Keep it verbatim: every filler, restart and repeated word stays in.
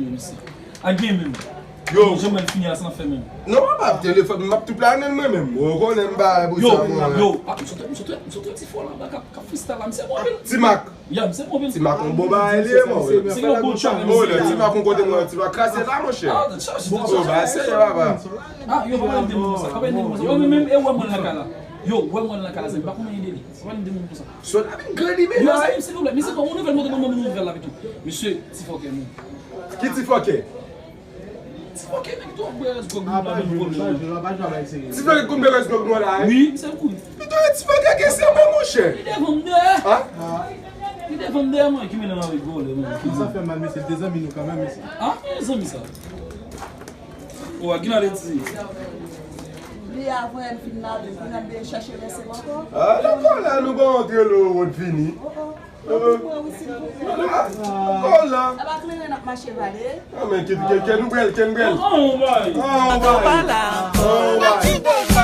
mwen, mesye. A gen menm. Yo. Jan mwen fini a san fè menm. Non, papa, telefòn, m ap tou planen mwen menm. Ou konnen m pa pou sa, mwen. Yo, ah, m sot, m sot, m sot ti fò la, k ap, k ap freestyle la, m se bon anpil. Ti Mac. Ya, m se bon anpil. Ti Mac, yon bon bagay li ye, mwen. Se yon bon track. Oh, le Ti Mac, yon kote mwen, Ti Mac kraze la, monchè. Ah, chache. Oh, ba, se papa. Ah, yo, pa pale de moun konsa, pa pale de moun konsa. Yo, men, men, e wè mwen nan kay la. Yo, wè mwen nan kay la, se pa konnen de li. Pa pale de moun konsa. Sot avèk grann li, men. Yo, se, silvouplè, mesye, bon, yon nouvèl, mwen te ban mwen yon nouvèl la, pito. Mesye, ti fòkè, non. Ki ti fòkè? Ti fòkè nèg tou ap bwè rès gwòg nou la, menm pwoblèm. Ti fòkè konn bwè rès gwòg nou la, wi. Wi, misye kouri. Pito e ti fòkè gen se mwen, monchè. Li devan m dèyè. Li devan m dèyè, mwen, ki mele m avèk vòlè, mwen. Sa fè mal, mesye, se zanmi nou kanmenm, mesye. Ah, e zanmi sa. O, a, ki nan leti? Li avan l fin lave, pou n al chache rès ankò. Ah, dakò, la, nou ba antre lo wòd vini. Kola. Aba kleren ap mache vale. Ah, men, ken, ken, ken nou bwè l, ken bwè l. Oh, oh, bay. Oh, bay. Oh, bay.